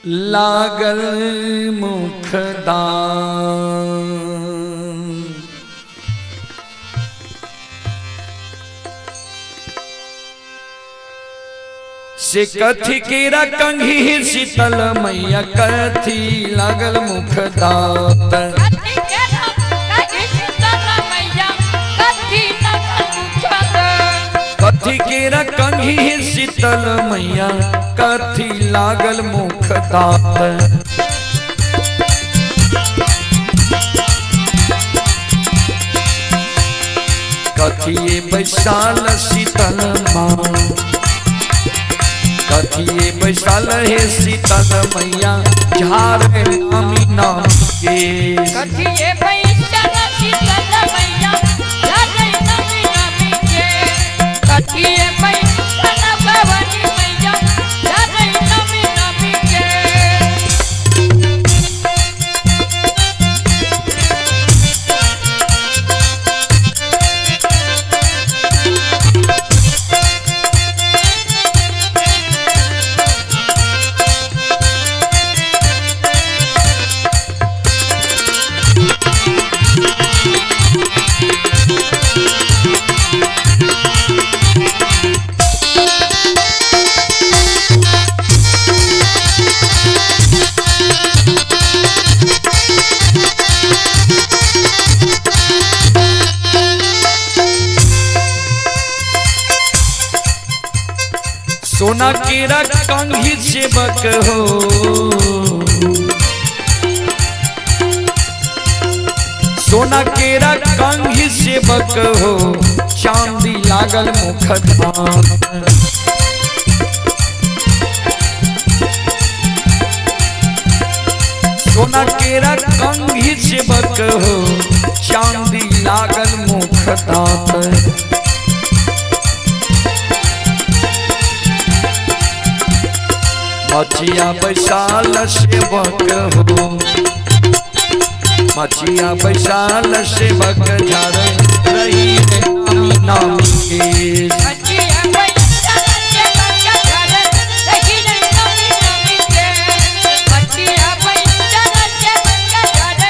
लागल मुखदान। से कथी केरा कंघी शीतल मैया कथी लागल मुखदात। कथी केरा कंघी शीतल मैया कथी लागल मुखदात। कथिए बैसाल शीतल माँ, कथिए बैसाल हे शीतल मैया झारे नामी नाम के। कथिए बैसाल शीतल मैया झारे नामी नामी के। कथिए बैसाल भवानी मैया झारे नामी नामी के। सोना केरा कंघी सेवक हो, सोना केरा कंघी सेवक हो, चांदी लागल मुखदान। सोना केरा कंघी सेवक हो, चांदी लागल मुखदान। मछिया बैसाल सेवक हो, मछिया बैसाल सेवक झाड़ रही है नामी नामी के। मछिया बैसाल सेवक झाड़ रही है नामी नामी के। मछिया बैसाल सेवक झाड़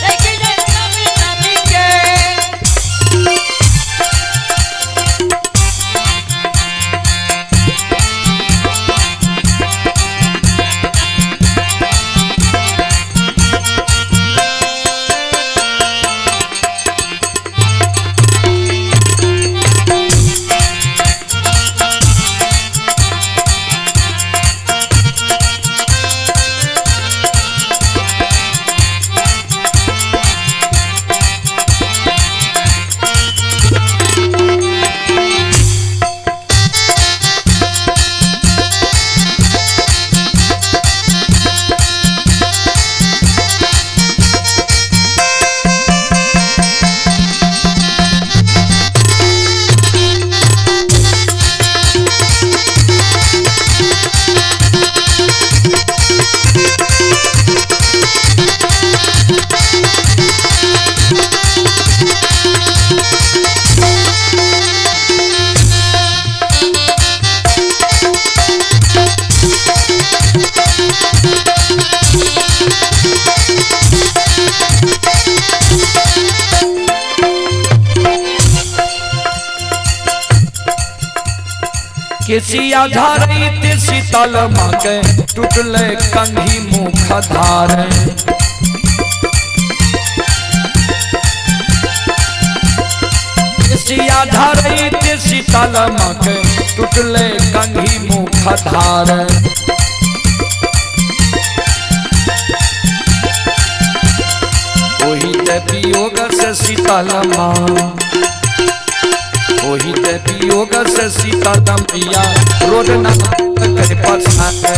रही है नामी नामी के। केसिया झारैत शीतल माँ के टूटले कंघी मुख धार। केसिया झारैत शीतल माँ के टूटले कंघी मुख धार। ओही ते वियोग से शीतल माँ, ओही ते वियोग से शीतल मैया रोड न कर पसार।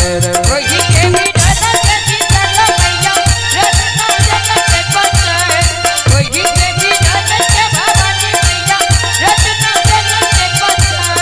ओही के वियोग से शीतल मैया रोड न कर पसार। ओही के वियोग से भवानी मैया रोड न कर पसार।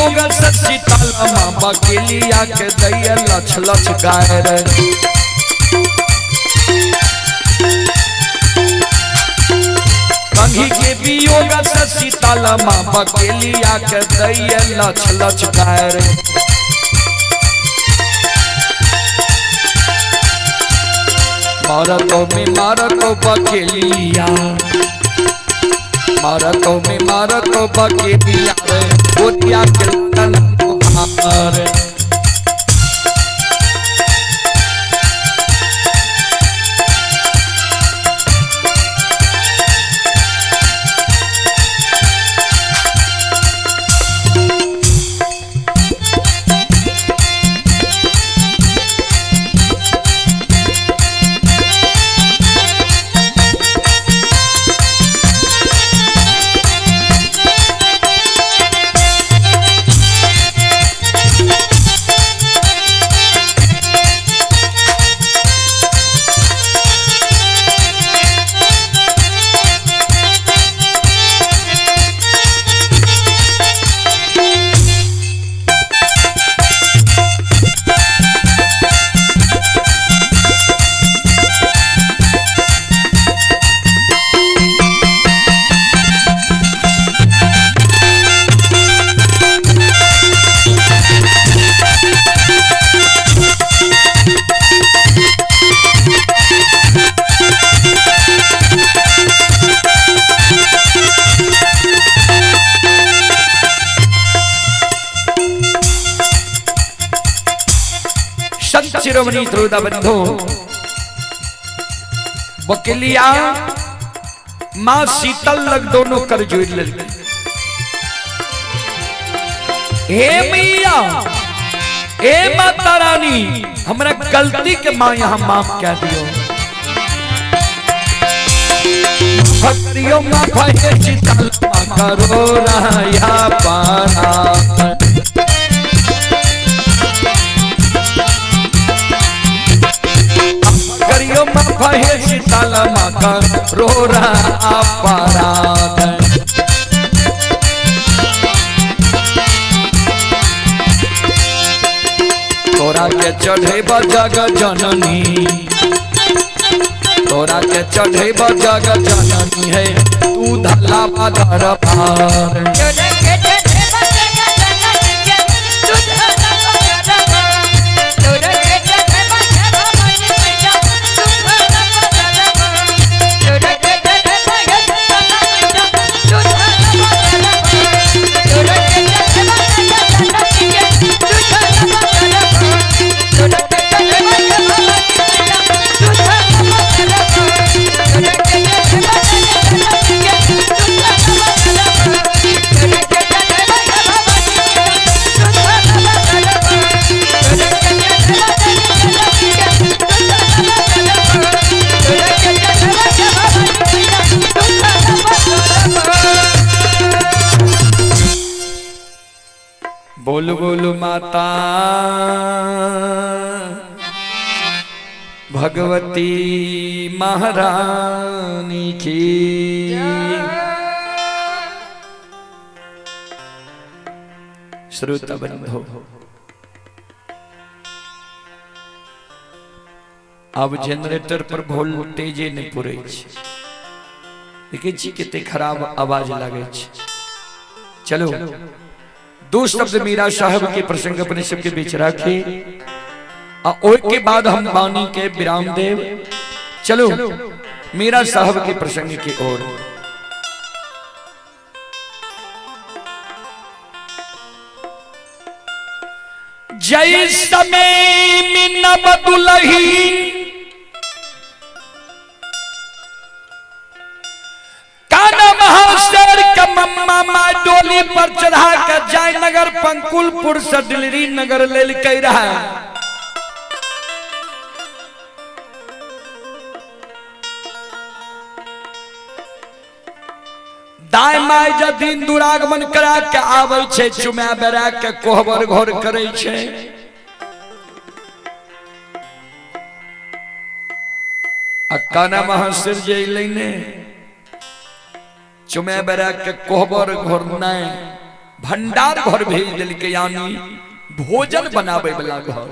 वियोग से शीतल माँ बकेलिया के दैया लछ लछ गाय रे। कंघी के वियोग से शीतल माँ बकेलिया के दैया लछ लछ गाय रे। मारतो में मारतो बकेलिया, मारतो में मारतो बकेलिया रे, गोतिया के लगन तुहार। संत शिरोमणि श्रोता बंधु, बकेलिया मां शीतल लग दोनों कर जोड़ लड़की। हे मैया, हे माता रानी, हमरा गलती के मां यहाँ माफ कह दियो। फकरियो माफ हे शीतल मां करो राया पारा। करियो माफ हे शीतल मां करो राया पारा। तोरा के चढ़ेब जग जननी, तोरा के चढ़ेब जग जननी है, तू धला बादर पार। बोल बोल माता भगवती महारानी की। श्रोता बंधु, अब जनरेटर पर वोल्टेजे नहीं पूरे देखे छी कते खराब आवाज लागे। चलो दो शब्द मीरा साहब के प्रसंग अपने सबके बीच रखे और के बाद हम वाणी के विराम देव। चलो मीरा साहब के प्रसंग की ओर। जय समय में नब दुलही काना महाशर के मम्मा माँ डोली पर चढ़ा के जयनगर पंकुलपुर से दिल्ली नगर लेल कह रहा है। दाय my जदिन दुरागमन करा के आबै छै, चुमा बेरा के कोहबर घर करै छै। आ काना महाशर जे अयलै ने चुमा बेरा के कोहबर घर नहीं, भंडार घर भेज दिलकै, यानी भोजन बनावे वाला घर।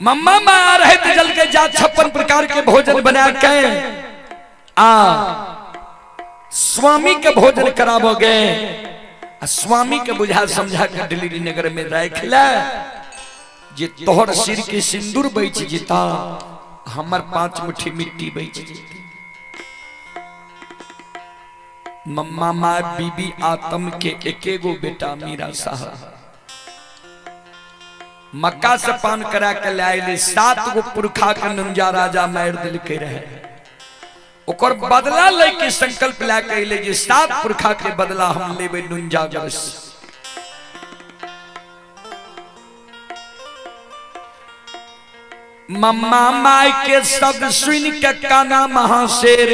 मम्मा माँ रहते जल के जा 56 प्रकार के भोजन बना के आ स्वामी के भोजन कराबोगे। आ स्वामी के बुझा समझा के डिलीवरी नगर में राख ले जे तोहर सिर के सिंदूर बच जेता, हमर 5 मुट्ठी मिट्टी बच जेती। मम्मा माँ बीबी आतम के एकेगो बेटा मीरा साहब मक्का से पान करा के लाए, 7 गो पुरखा के नुंजा राजा मार दिल के रहे। ओकर बदला लेके संकल्प ला के अइले जे 7 पुरखा के बदला हम लेबे नुंजा गरस। मम्मा माय के शब्द सुन के काना महाशेर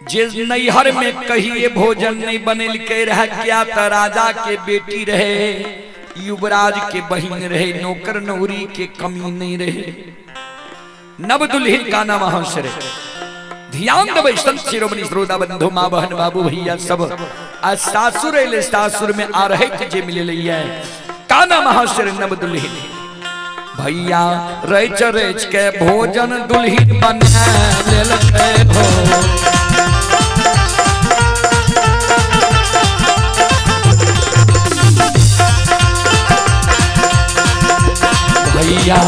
जे नैहर में कहिए भोजन नहीं बनेल के रहे, क्या त राजा के बेटी रहे, युवराज के बहिन रहे, नौकर नौरी के कमी नहीं रहे। नव दुल्हन काना महाशेर। ध्यान देबै संत शिरोमणि श्रोता बंधु माँ बहन बाबू भैया सब। आ सासुर अइले, सासुर में आ रहे जे मिललै काना महाशेर नव दुल्हन। भैया रच रच के भोजन दुल्हन बना लेलकै हो। भैया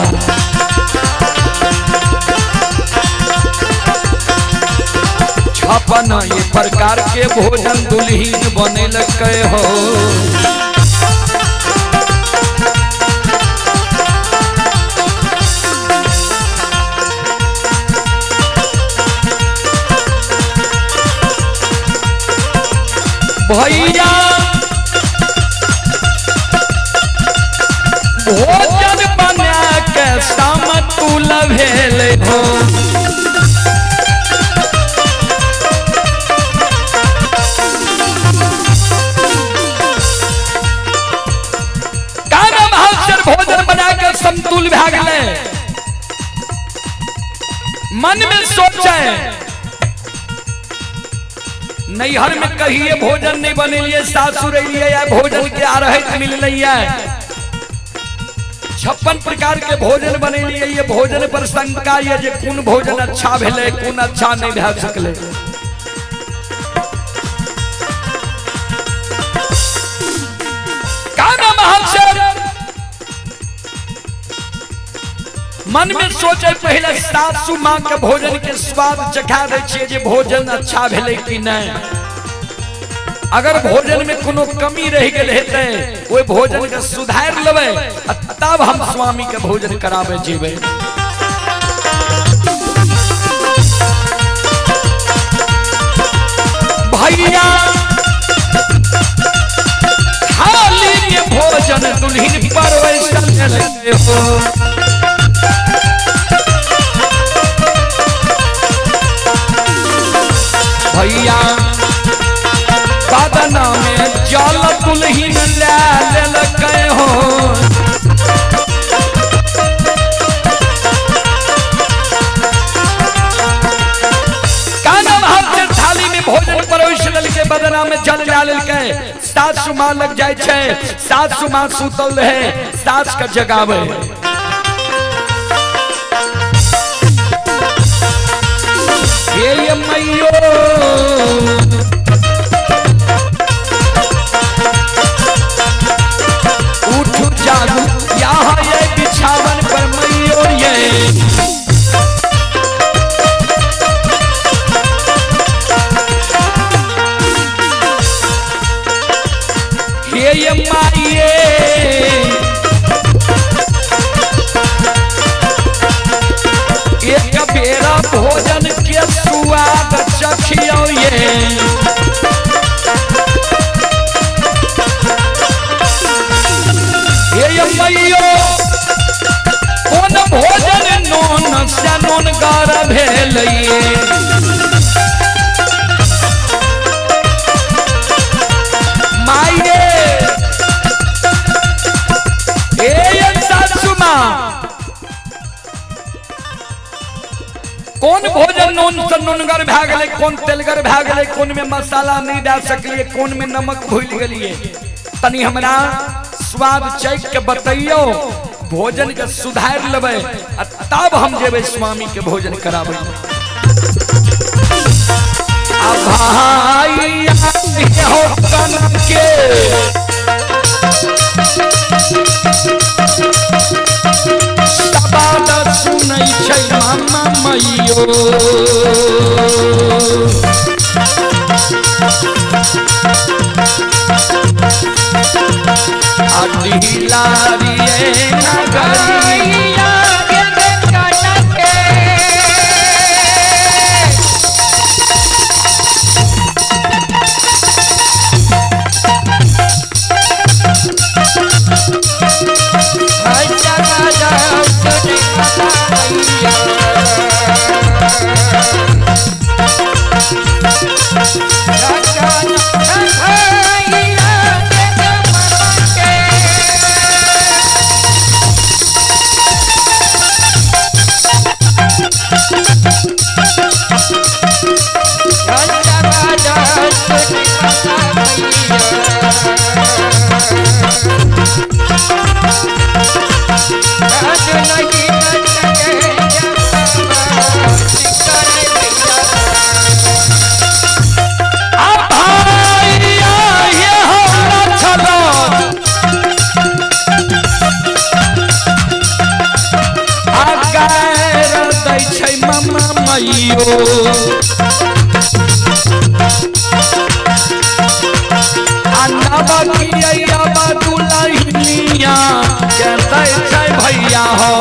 56 ये प्रकार के भोजन दुल्हन बनेलकै हो। भैया भोजन बना के समतुल भेल हो। भोजन बना के समतुल भए गेलै। मन में सोचे नैहर में कहिए भोजन नहीं बनेलिए, सासुर अलिए या भोजन के आ रहे मिललै। 56 प्रकार के भोजन बनेलिए, ये भोजन पर शंका ये जे कोन भोजन अच्छा भेलै कोन अच्छा नहीं भए सकलै। काना महाशय मन में सोचे पहले सासू माँ के भोजन के स्वाद चखा दै छियै जे भोजन अच्छा भेलै कि नहीं। अगर भोजन में कोनो कमी रह गेल हेतै ओहि भोजन के सुधार लेबै तब हम स्वामी के भोजन कराबै जेबै। भैया थाली में भोजन दुल्हन परवैसल हो। भैया बदना में जल दुल्हन ले लेलकै हो। काना महाशय थाली में भोजन परोस लेलकै, बदना में जल ले लेलकै। सासु माँ लग जाय छै, सासु माँ सुतल रहे, सास के जगावे। हे मैयो उठ जागू यहाँ ये बिछावन पर मैयो ये। हे माइये एक बेरा भोजन के स्वाद चखियो ये। नुनगर भए गेलै, कोन तेलगर भए गेलै, कोन में मसाला नहीं दए सकलिए, कोन में नमक भूल गेलिए, तनी हमरा स्वाद चख के बतैयो, भोजन के सुधार लेबै आ तब हम जेबै स्वामी के भोजन कराबै। आ भाई हो के सबाद सुनै छै मामा मैयो। आ ढिलारिये नगरिया भैया हो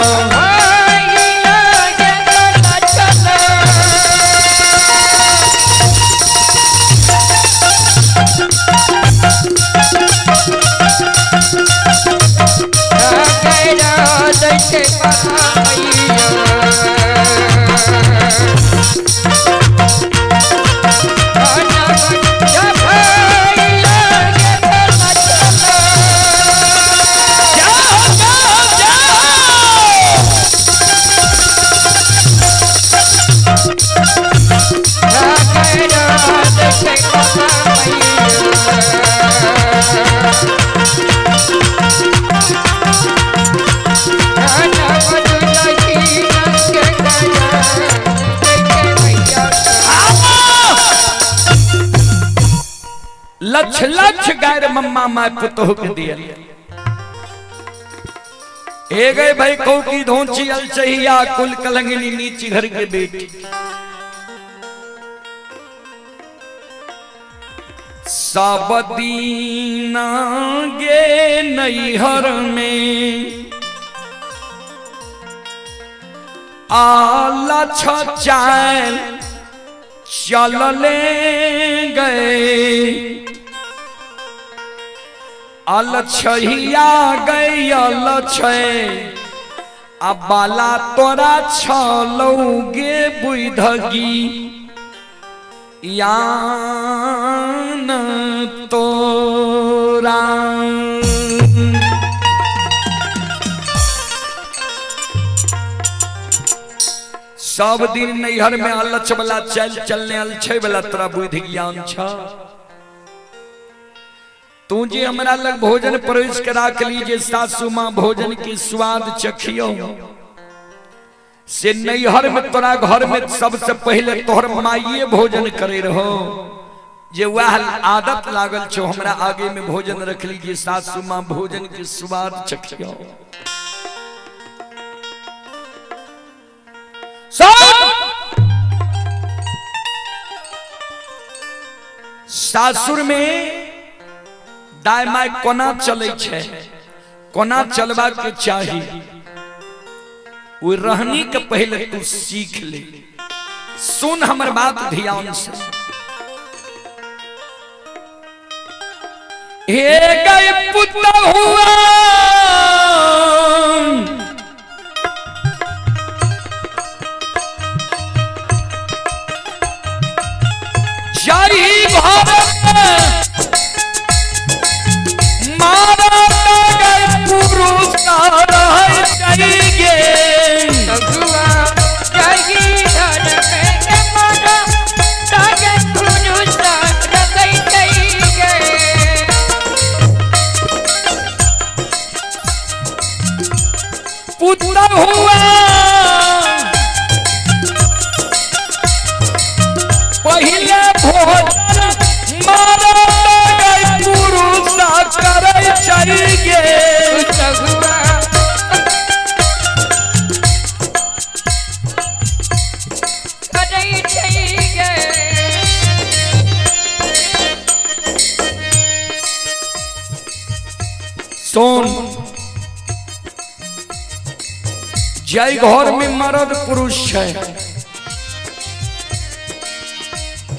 लक्ष लक्ष गायर मम्मा my पुतोह के दियल। ए गए भाई को की धोची अलचहिया कुल कलंगनी नीची घर के बेटी। सब दीना गे नैहर में आला चाल चलले गए अलछहिया गई अलछे आ बाला तोरा छलौगे बुधगी यान तोरा। सब दिन नैहर में अलछ वाला चल चलने अलछे वाला तोरा बुद्धि ज्ञान छ। तू जी हमरा लग भोजन प्रवेश करा के लीजिए सासू माँ भोजन के स्वाद चखियो से नैहर में तोरा घर में सबसे पहले तोहर माइये भोजन करे रहो जे वह आदत लागल छो हमरा आगे में भोजन रख लीजिए सासू माँ भोजन के स्वाद चखियो। सासुर में दाय my कोना चले छे, कोना चलबा के चाही, वो रहनी के पहले तू सीख ले। सुन हमर बात ध्यान से। हे गए पुत्र हुआ जारी भारत मारा गए पुरुष जाएंगे। जाएगी धर में मारा सुन, जय घर में मर्द पुरुष है,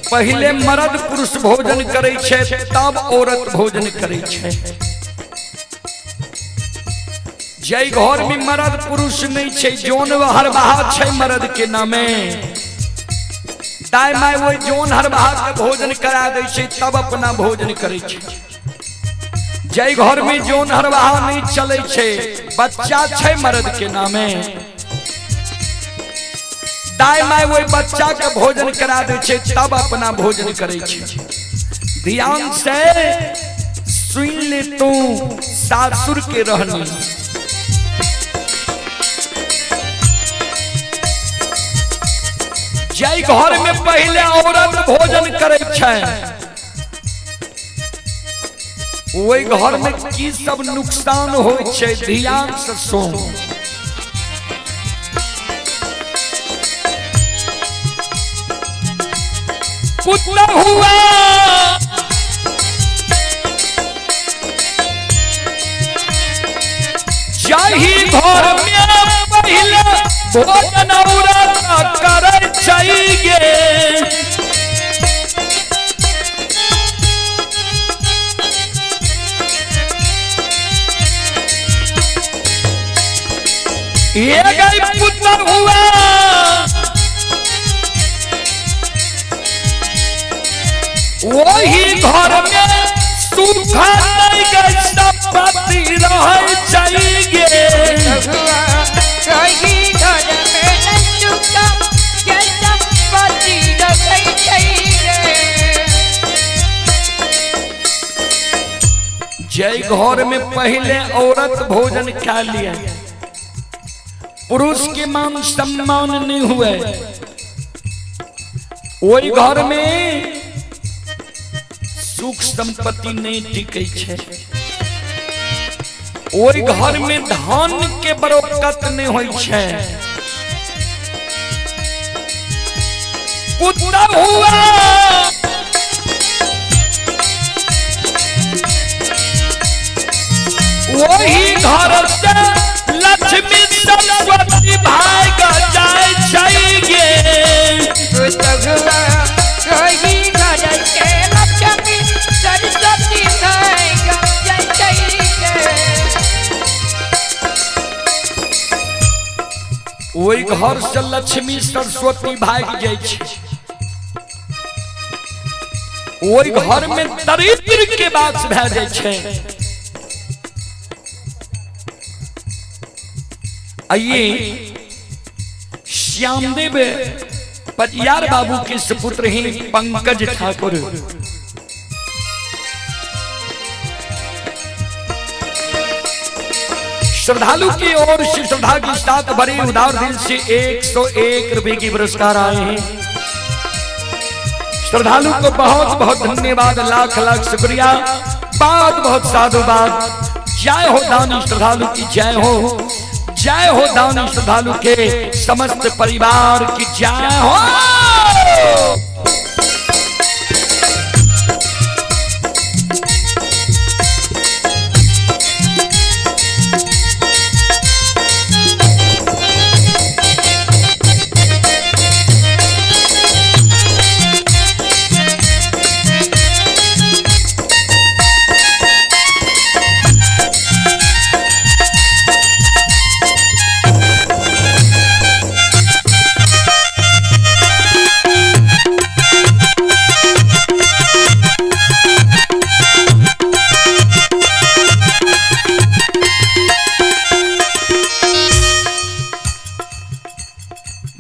पहले मर्द पुरुष भोजन करे छै तब औरत भोजन करे छै। जय घर में मर्द पुरुष नहीं छै, जोन हरबाहा छै मर्द के नामे, दाय my वही जोन हरबाहा के भोजन करा दै छै तब अपना भोजन करे छै। जय घर में जोन हरबाहा नहीं चले छै, बच्चा छै मर्द के नामे, दाय my वही बच्चा के भोजन करा दै छै तब अपना भोजन करे छै। ध्यान से सुन ले तू सासुर के रहनी। जय घर में पहले औरत भोजन करे छै, ओहि घर में की सब नुकसान होइ छै, ध्यान से सुन। पुत्र हुआ जाहि घर में पहले भोजन औरत करे चाहिए, ये गई पुत्र हुआ वही घर में सुख नहीं गई संपत्ति रह चाहिए। वही घर में सुख के संपत्ति रह चाहिए। जय घर में पहले औरत भोजन खा लिया, पुरुष के मान सम्मान नहीं हुए, वही घर में सुख संपत्ति नहीं टिके छै, ओहि घर में धन के बरकत नहीं होई छै। पुत्र हुआ वही घर से लक्ष्मी सरस्वती भाग जाए चाहिए। पुत्र हुआ वही घर से लक्ष्मी सरस्वती भाग जाए चाहिए। ओहि घर से लक्ष्मी सरस्वती भाग जाए छै, ओहि घर में दरिद्र के वास भए जाए छै। आइए श्यामदेव पटियार बाबू के सुपुत्र हैं पंकज ठाकुर। श्रद्धालु की ओर से श्रद्धा के साथ भरे उदार दिल से 101 रुपए की पुरस्कार आए हैं। श्रद्धालु को बहुत बहुत धन्यवाद, लाख लाख शुक्रिया, बहुत बहुत साधुवाद। जय हो दानी श्रद्धालु की जय हो, जय हो दानी श्रद्धालु के समस्त परिवार की जय हो।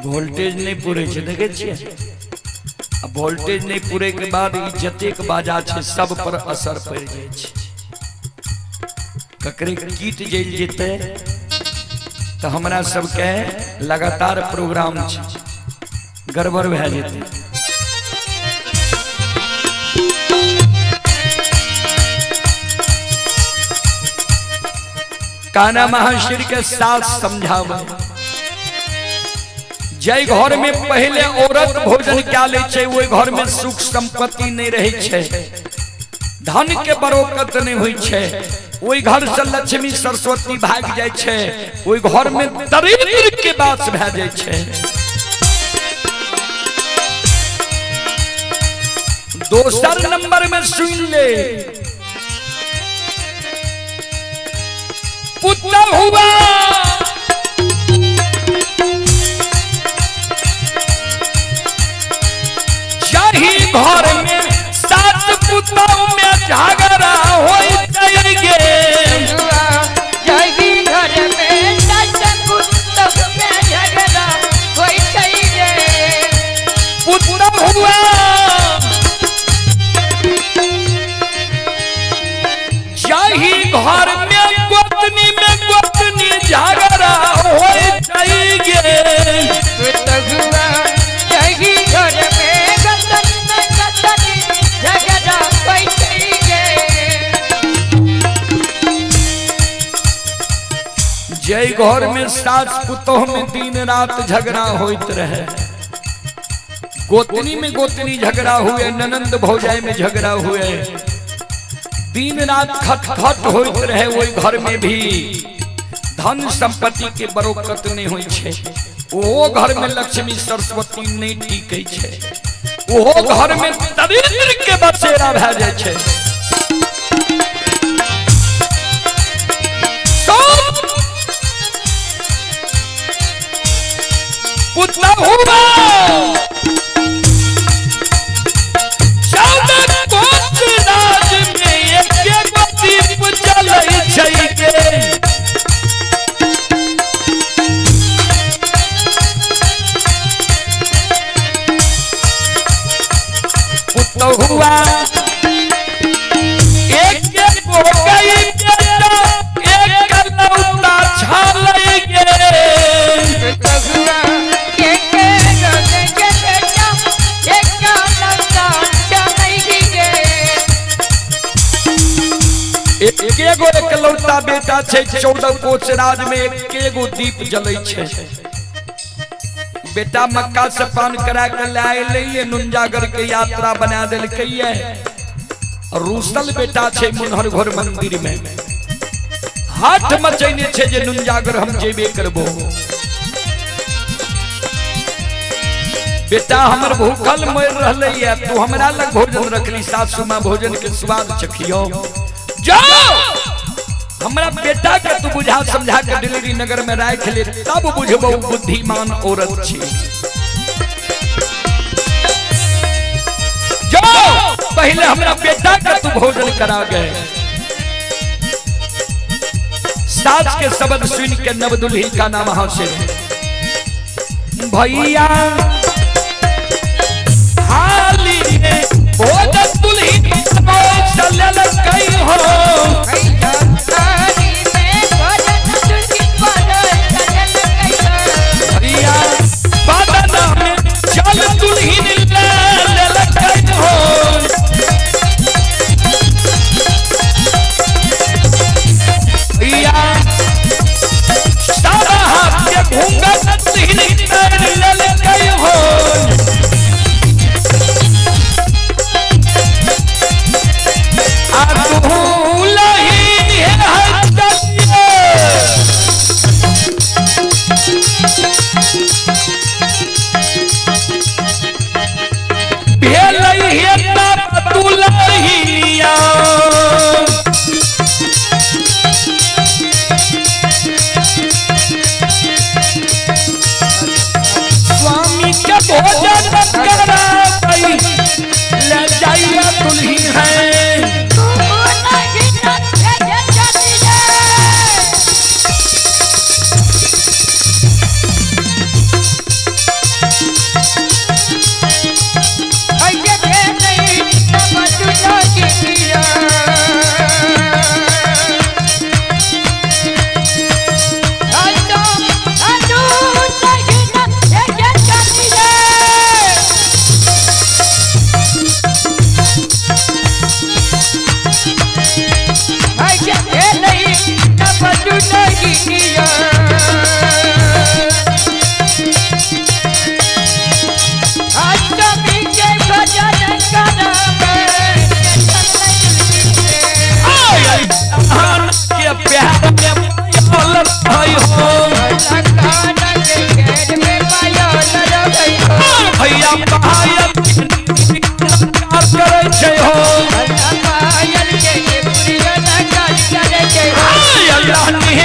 वोल्टेज नहीं पूरे छे, देखे छियै? आ वोल्टेज नहीं पूरे के बाद ई जतेक बाजा छे सब पर असर पड़ जाय छे। ककरे कीट जल जेते तो हमरा सबके लगातार प्रोग्राम छे, गड़बड़ भए जेते। काना महाशिर के साथ समझावे, जय घर में पहले औरत भोजन क्या ले छे, ओहि घर में सुख संपत्ति नहीं रहे छे, धन के बरकत नहीं होई छे। ओहि घर से लक्ष्मी सरस्वती भाग जाय छै, ओहि घर में दरिद्र के वास भए जाय छै। दोसर नंबर में सुन ले, पुत्र हुआ जाही घर में सात पुतों में झगड़ा होई गे। जाही घर में सात पुतों में झगड़ा होई गे। पुत्र हुआ जाही घर में गोतनी में गोतनी झगड़ा होई गे। पुत्र हुआ जाही घर में गोतनी में गोतनी झगड़ा होई गे। जय घर में सास पुतोह में दिन रात झगड़ा होइत रहे, गोतनी में गोतनी झगड़ा हुए, ननंद भौजाई में झगड़ा हुए, दिन रात खटखट होइत रहे, वही घर में भी धन संपत्ति के बरकत नहीं होई छै। ओहो घर में लक्ष्मी सरस्वती नहीं टिकै छै, ओहो घर में दरिद्र के बसेरा भए जाइ छै। पुत्र हुआ 14 कोस राज में एक एगो दीप जलै छै गे। पुत्र हुआ एक एगो गई बेटा एक लौता छालै गे। पुत्र हुआ एक एगो बेटा एक लौता छालै गे। एकेगो एकलौता बेटा छै, 14 कोस राज में एकेगो दीप जलै छै। बेटा मक्का से पान करा के लाए लइए, नुनजागर के यात्रा बना देलकैये। रूसल बेटा छै मुनहर घर मंदिर में, हाथ मचैने छै जे नुनजागर हम जेबे करबो। बेटा हमर भूखल मरि रहलैये, तू हमरा लग भोजन रखली, सासू माँ भोजन के स्वाद चखियो। जाओ हमरा बेटा के तू बुझा समझा के दिल्ली नगर में राख ले, तब बुझबो बुद्धिमान औरत छी। जाओ पहले हमरा बेटा के तू भोजन करा गए। सास के शब्द सुन के नवदुल्ही का नाम से भैया हाली में भोजन दुल्ही हो। भैया बादना में चल दुल्ही ले हो। भैया सारा हाथ के घूंघट दुल्ही ले हो।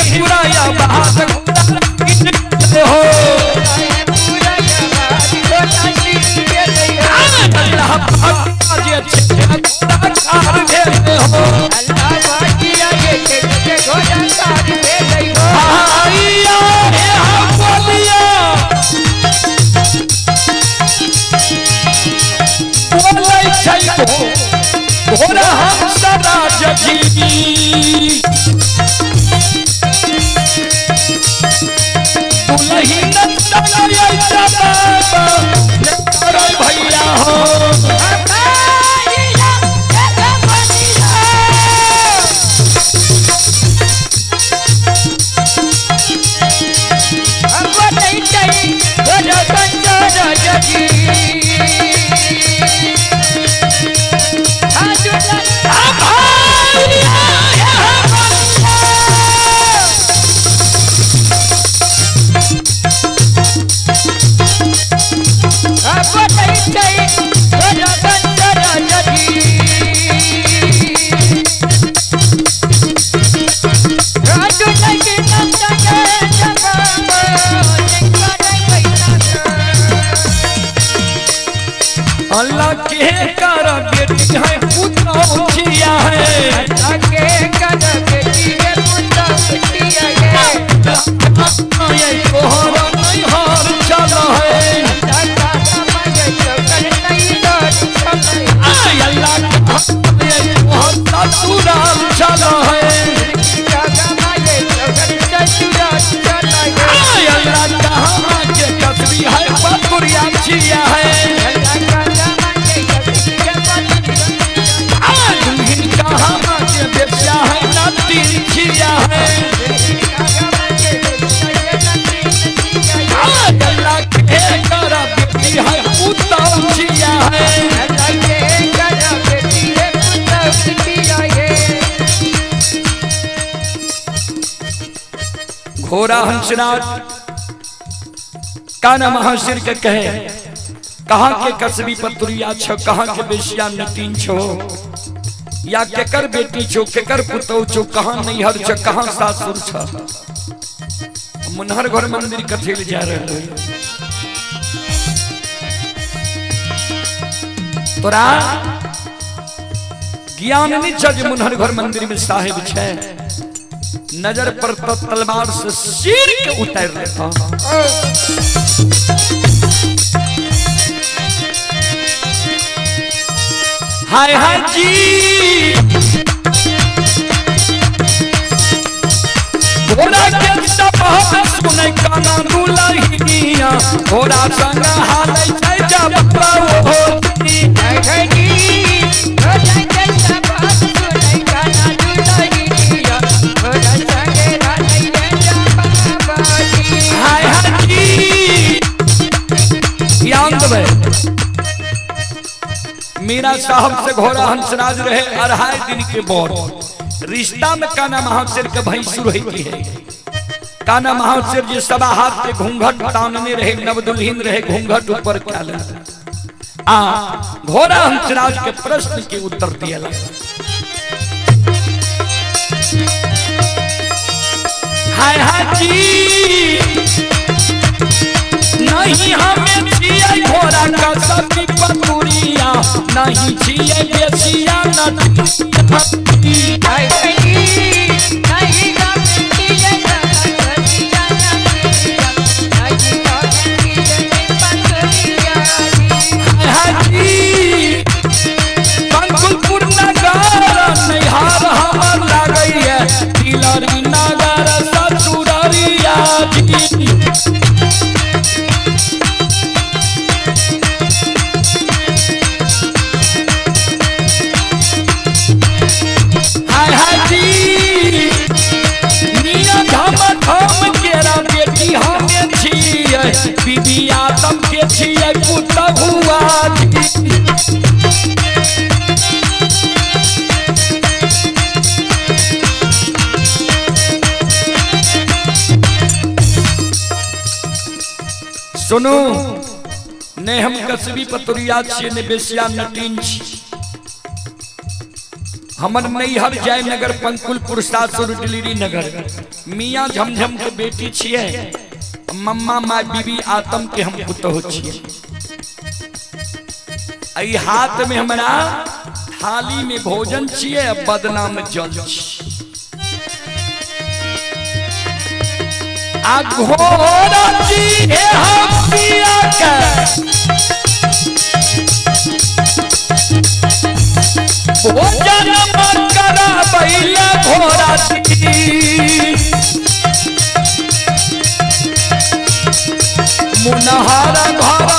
है पूरा आबाद हो। अल्लाह पाक जे छे कार भेले हो। आइया हे हम बोलिया बोलै छै घोड़ा हम सदा जजी दुलही भैया हो। अल्लाह के कर बेटी है पुतौछिया है। अल्लाह के कर बेटी है पुतौछिया है। ये तोहर नैहर चल है। अल्लाह के तोहर ससुराल चल है। अल्लाह कहाँ के कसबी है पतुरिया छिया है। घोड़ा हंसराज काना महाशिर के कहे कहाँ के कसबी पतुरिया छो, कहाँ के बेसिया नटीन छो, या केकर बेटी छो, केकर पुतौ छो, कहाँ नैहर छो, कहाँ सासुर छो। मुनहर घर मंदिर कथी जा रहे तोरा ज्ञान नहीं छ जे मुनहर घर मंदिर में साहेब छे। नजर पर तो तलवार से सिर के उतार लेता। हाय हाय जी घोड़ा के सपह सुनै काना दुलहिया, घोड़ा संग हालै छै जब हो। हाय हाय जी ध्यान देबै। मीरा साहब से घोड़ा हंसराज रहे अढ़ाई दिन के बाद रिश्ता में काना महाशेर के भैंसुर होती है। काना महाशेर जी सवा हाथ के घूंघट तानने रहे, नवदुल्हीन रहे, घूंघट ऊपर क्या आ घोड़ा हंसराज के प्रश्न के उत्तर दिया। हाय हाय जी नहीं हमें छियै घोड़ा का सब्जी पतुरिया, नहीं छियै बेसिया कंकुलपुर नगर नैहर हमर लागैया, तिलरी नगर ससुररिया जी। बीबी आदम के छियै पुतहुआ जी। सुनू ने हम कसबी पतुरिया छियै ने बेसिया नटीन छी। हमर नैहर जयनगर पंकुलपुर सासुर डिलीरी नगर। मियाँ झमझम के बेटी छियै, मम्मा माँ बीबी आतम के हम पुतोह छियै। एहि हाथ में हमरा थाली में भोजन छियै, बदना में जल छियै। आ घोड़ा जी हे हम पिया के भोजन कराबैला घोड़ा जी। मुनहारा घर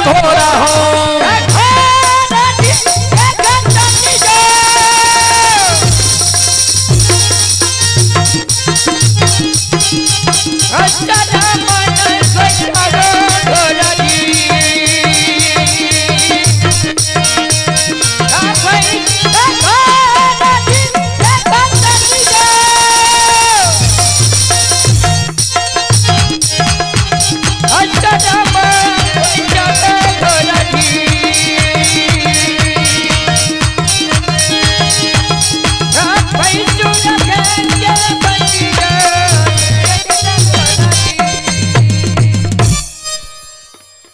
घोड़ा हो।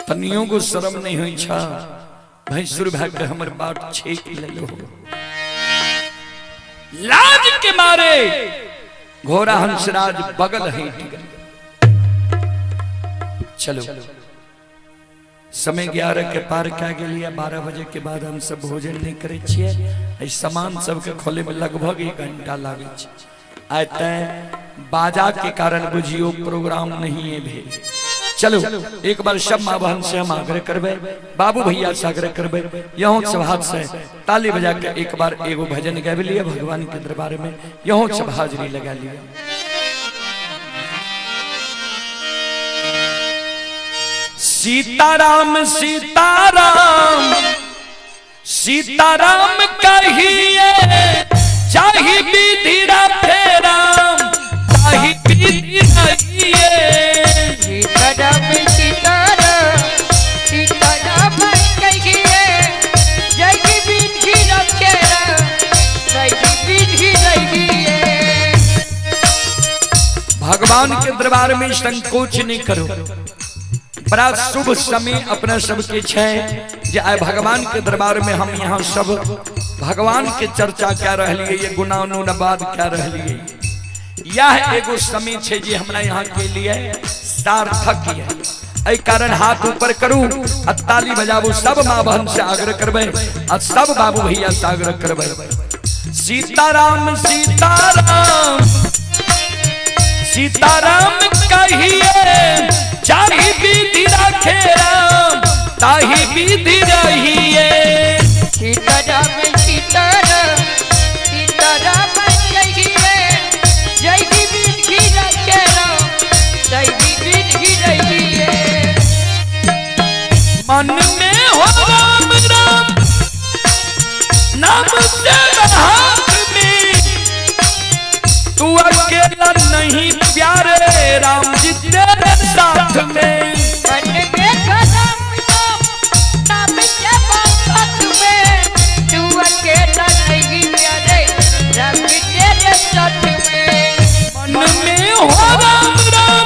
तनियो को शर्म नहीं हुई छा भैंसुर भाग के हमर बाट छेक लेलो। लाज के मारे घोड़ा हंसराज बगल हट गए। चलो समय 11 के पार क्या गेलिए, 12 बजे के बाद हम सब भोजन नहीं करे छियै। सामान सबके खोले में लगभग 1 घंटा लागे छै। आइ तैं बाजा के कारण बुझियो प्रोग्राम नहीं है भेल। चलो एक बार सब माँ बहन से हम आग्रह करबे, बाबू भैया से आग्रह करबे, यहों सब हाथ से ताली बजा के एक बार एगो भजन गाबि लिया भगवान के दरबार में, यहों सब हाजिरी लगा लिया। सीताराम सीताराम सीताराम कहिए चाही विधि राम ताही विधि रहिए। सीताराम सीताराम सीताराम कहिए जय विधि राम जय विधि रहिए। भगवान के दरबार में संकोच नहीं करो। बड़ा शुभ समय अपना सबके छै जे आइ भगवान के दरबार में हम यहाँ सब भगवान के चर्चा क्या रहलिए, ये गुणानुवाद क्या रहलिए। यह एगो समय छै जे हमरा यहाँ के लिए सार्थक है। एहि कारण हाथ ऊपर करू आ ताली बजाबू। सब माँ बहन से आग्रह करबै आ सब बाबू भैया से आग्रह करबै। सीताराम सीताराम सीताराम कहिए चाही विधि राखे राम ताही विधि रहिए। सीताराम सीताराम सीताराम कहिए जय विधि राखे राम जय विधि रहिए। मन में हो राम राम नाम से हाथ में, तू अकेला नहीं प्यारे राम जी तेरे साथ में। मन में राम नाम नाम के साथ में, तू अकेला नहीं प्यारे राम जी तेरे साथ में। मन में हो राम राम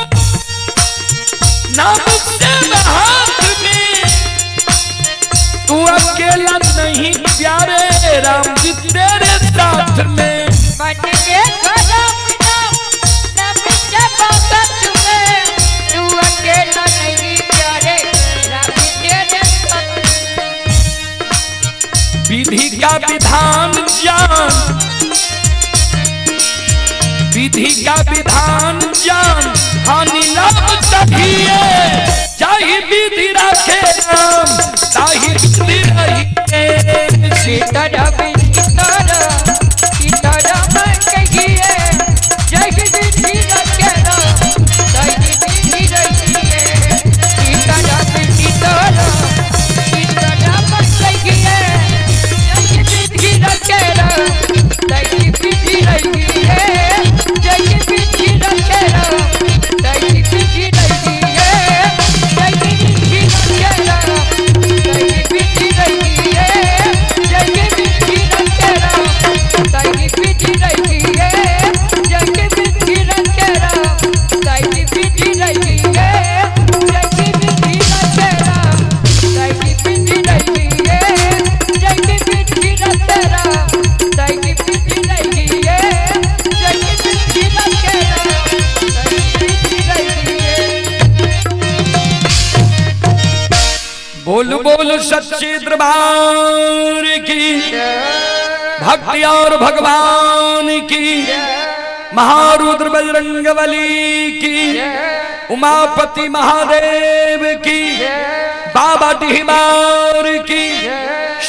का विधान जान, विधि का विधान जान, हानि लाभ सभिए, जाहि विधि राखे राम ताहि विधि रहिए। सीताराम सीताराम सीताराम कहिए, जय विधि रखे राम ताहि विधि रहिए। सीताराम सीताराम सीताराम कहिए, जय विधि रखे राम ताहि विधि रहिए। जय विधि रखे राम ताहि विधि रहिए। जय विधि रखे राम ताहि विधि रहिए। जय विधि रखे राम ताहि विधि रहिए। जय विधि रखे राम ताहि विधि रहिए। जय विधि रखे राम ताहि विधि रहिए। जय विधि रखे राम ताहि विधि रहिए। जय विधि रखे राम ताहि विधि रहिए। बोल बोल सच्चे दरबार की, भक्ति और भगवान की, महारुद्र बजरंग बली की, उमापति महादेव की, बाबा डिहबार की,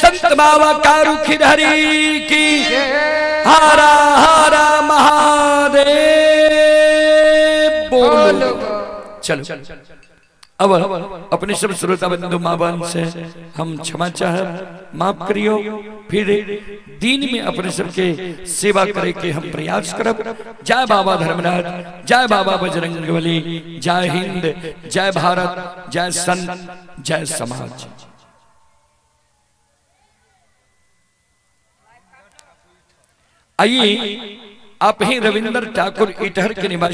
संत बाबा कारू खिरहरी की, हारा हारा महादेव बोलो। चलो अब अपने सब श्रोता बंधु माँ बहन से हम क्षमा चाह, माफ करियो। फिर दिन में अपने सबके सेवा करे के हम प्रयास करब। जय बाबा धर्मराज, जय बाबा बजरंगबली, जय हिंद, जय भारत, जय संत, जय समाज। आइए आप ही रविंद्र ठाकुर इटहर के निवासी।